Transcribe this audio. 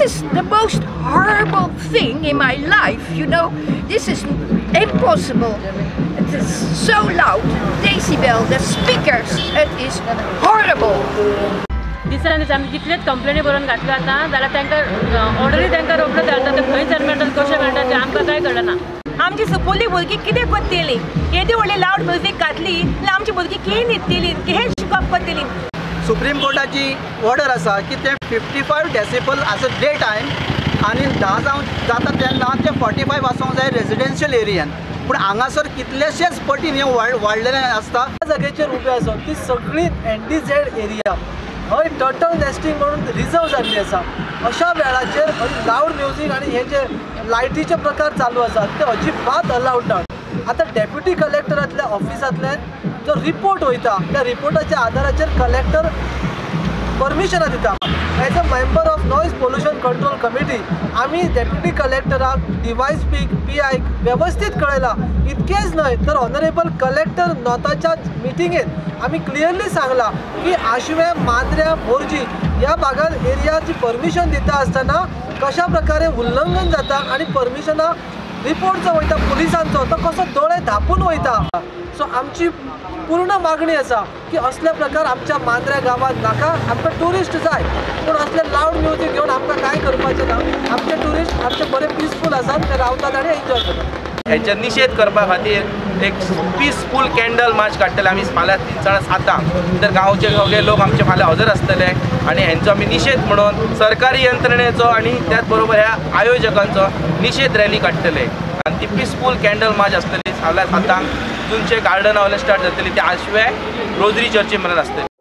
This is the most horrible thing in my life, you know. This is impossible. It is so loud, decibel, the speakers, it is horrible. दिसान दीस आमी कितलेच कंप्लेनी बरोवन घातल्यो आतां जाल्यार तांकां ऑर्डरी तांकां रोखड्यो धाडटा, ते खंयच्यान मेळटा कशें मेळटा तें आमकां कांय कळना. आमची सुपोली भुरगीं कितें करतलीं? येदी व्हडली लावड म्युजीक घातली जाल्यार आमची भुरगीं कितें न्हिदतलीं, कितें शिकप करतलीं? सुप्रीम कोर्टाची ऑर्डर आसा की ते 55 डेसिबल आसा डे टायम आनी 10 जावं जाता तेन्ना ते 45 आसूंक जाय रेजिडेन्शियल एरियान. पूण हांगासर कितलेशेच पटीन हें वाडलेलें आसता. जागेचेर उबे आसा ती सगळी NDZ area हय टर्टल नेस्टिंग म्हणून रिजर्व जाल्ली आसा. अशा वेळाचेर लावड म्युजीक आनी हे जे लायटीचे प्रकार चालू आसात ते अजिबात अलावड ना. आतां डेप्युटी कलेक्टरांतल्या ऑफिसांतल्यान जो रिपोर्ट वयता त्या रिपोर्टाच्या आदाराचेर कलेक्टर परमिशनां दिता. As a member of noise pollution control committee आमी डेप्युटी कलेक्टराक, DYSP, PI वेवस्थीत कळयलां. इतकेंच न्हय तर ऑनरेबल कलेक्टर नॉताच्या मिटिंगेंत आमी क्लियरली सांगलां की आशव्या, मांद्र्या, मोरजी ह्या भागान एरियाची परमिशन दिता आसतना कशा प्रकारे उल्लंघन जाता आनी परमिशनां रिपोर्ट जो वयता पुलिसांचो तो कसो दोळे धांपून वयता. सो आमची पूर्ण मागणी आसा की असले प्रकार आमच्या मांद्र्या गांवांत नाका. आमकां ट्युरिस्ट जाय पूण असले लावड म्युजीक घेवन आमकां कांय करपाचें ना. आमचे ट्युरिस्ट आमचे बरे पिसफूल आसात, ते रावतात आनी एन्जॉय करतात. हेंचो निशेध करपा खातीर एक पिसफूल कॅन्डल मार्च काडटले आमी फाल्यां 7:45. तर गांवचे सगळे लोक आमचे फाल्यां हजर आसतले आनी हेंचो आमी निशेध म्हणून सरकारी यंत्रणेचो आनी त्याच बरोबर ह्या आयोजकांचो निशेध रॅली काडटले आनी ती पिसफूल कॅन्डल मार्च आसतली फाल्यां 7 तुमचे गार्डना वयल्यान स्टार्ट जातली ती आशव्या रोजरी चर्ची मेरेन आसतली.